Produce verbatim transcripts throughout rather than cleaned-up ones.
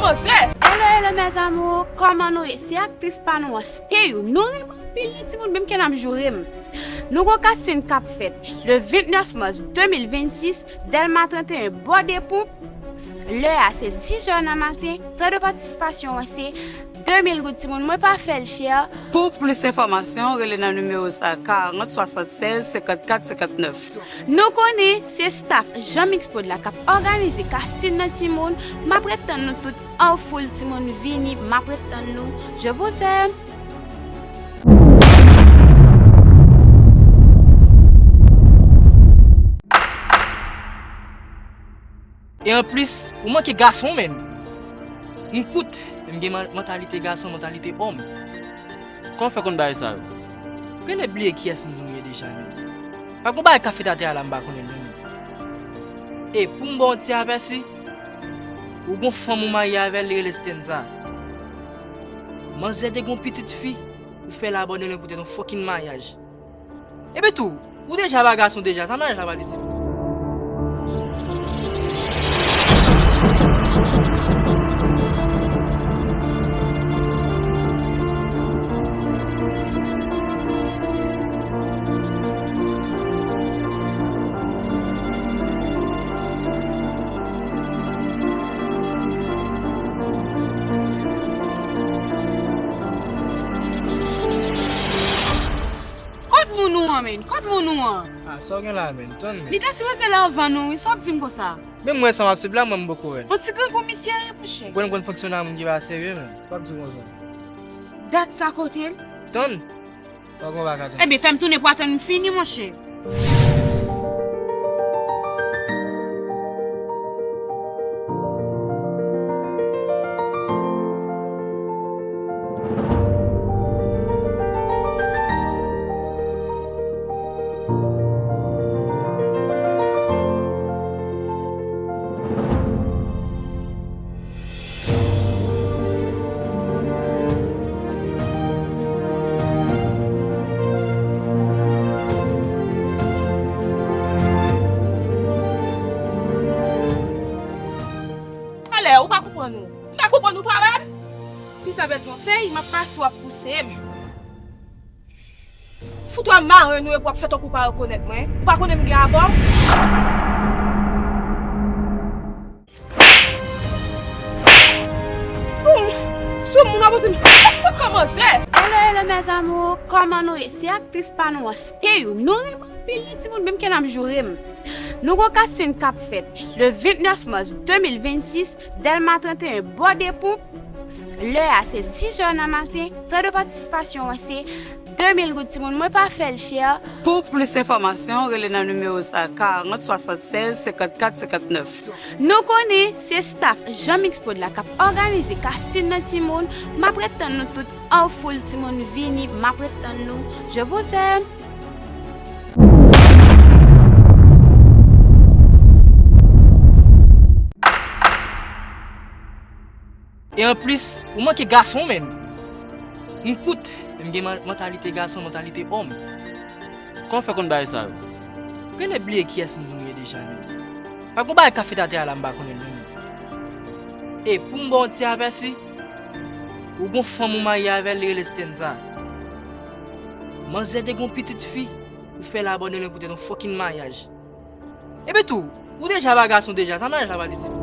Hello, hello, mes amours, kòman nou ye? Se aktris pa nou an, Steyou. Nou renmen anpil, wi, timoun, menm ke n ap joure m. Nou gon casting k ap fèt le vennèf mas de mil vennsis, Dèlma trannteyen, bò de ponp. Lè a se dis è nan maten. Frè de patisipasyon an se de mil goud, timoun. Mwen pa fè l chè. Pou plis enfòmasyon, rele nan nimewo sa, karant swasannsèz senkannkat senkantnèf. Nou konnen se staff Jean Mix Prod la k ap òganize casting nan, timoun. M ap ret tann nou tout an foul, timoun, vini, m ap ret tann nou. Je vous aime. E anplis, ou manke gason, menn. M kout, men m gen man-, mantalite gason, mantalite òm. Kòman w fè konn bagay sa yo? Ou genlè bliye kiyès m ye deja, menn. Pa gon bagay k ap fèt atè a la m pa konnen l, non, menn. E pou m ba w yon ti apèsi, ou gon fanm ou marye avè l, li rele Stenza. Manzè te gon pitit fi, ou fè l abandone l poutèt yon fucking maryaj. Epi tou, ou deja pa gason deja, sa maryaj la pral itil? Kot moun ou an, menn? Kot moun ou an? Ah, sa w gen la, menn? Tann, menn. Li te sipoze la anvan nou, wi. Sa w ap di m konsa? Menm mwen, sa m ap swiv la, mwen, m poko wè l. Yon ti grangou misye ye, monchè. Ou konn, konn fonksyone a moun ki pa serye, menn. W ap di konsa. Dat sa kote l? Tann. Pa gon bagay, tann. Ebyen, fè m tounen pou atann m fini, monchè. Talè, ou pa konprann ou. M pa konprann ou pa wè m. Kisa bèt gon fèy, m ap pase w ap pouse m. Fout w a mare nou epi w ap fè tankou w pa rekonèt mwen. Ou pa konnen m gen avè w? Bon, tout moun ap poze m, sa k kòmanse? Hello, hello, mes amours, kòman nou ye? Se aktris pa nou an, Steyou. Nou renmen anpil, wi, timoun, menm ke n ap joure m. Nou gon casting k ap fèt le vennèf mas de mil vennsis, Dèlma trannteyen, bò de ponp. Lè a se dis è nan maten. Frè de patisipasyon an se de mil goud, timoun, mwen pa fè l chè. Pou plis enfòmasyon, rele nan nimewo sa, karant swasannsèz senkannkat senkantnèf. Nou konnen se staff Jean Mix Prod la k ap òganize casting nan, timoun. M ap ret tann nou tout an foul, timoun, vini, m ap ret tann nou. Je vous aime. E anplis, ou manke gason, menn. M kout, men m gen man-, mantalite gason, mantalite òm. Kòman w fè konn bagay sa yo? Ou genlè bliye kiyès m ye deja, menn. Pa gon bagay k ap fèt atè a la m pa konnen l, non, menn. E pou m ba w yon ti apèsi, ou gon fanm ou marye avè l, li rele Stenza. Manzè te gon pitit fi, ou fè l abandone l poutèt yon fucking maryaj. Epi tou, ou deja pa gason deja, sa maryaj la pral itil?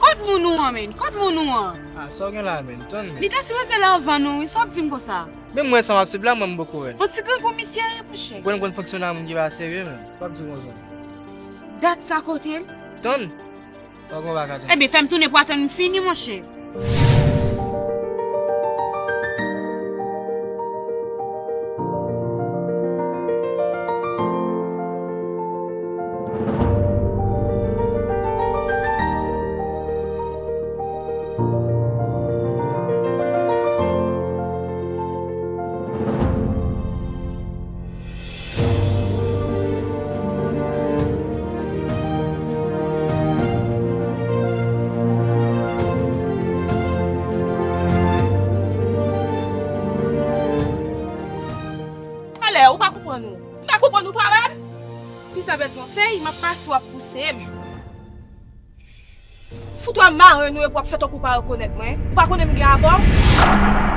Kot moun ou an, menn? Kot moun ou an? Ah, sa w gen la, menn? Tann, menn. Li te sipoze la anvan nou, wi. Sa w ap di m konsa? Menm mwen, sa m ap swiv la, mwen, m poko wè l. Yon ti grangou misye ye, monchè. Ou konn, konn fonksyone a moun ki pa serye, menn. W ap di konsa. Dat sa kote l? Tann. Pa gon bagay, tann. Ebyen, fè m tounen pou atann m fini, monchè. Ou konn ou pa wè m? Plis avèk yon fèy, m ap pase w ap pouse m. Fout wè mare nou epi w ap fè tankou w pa rekonèt mwen. Ou pa konnen m gen avè w?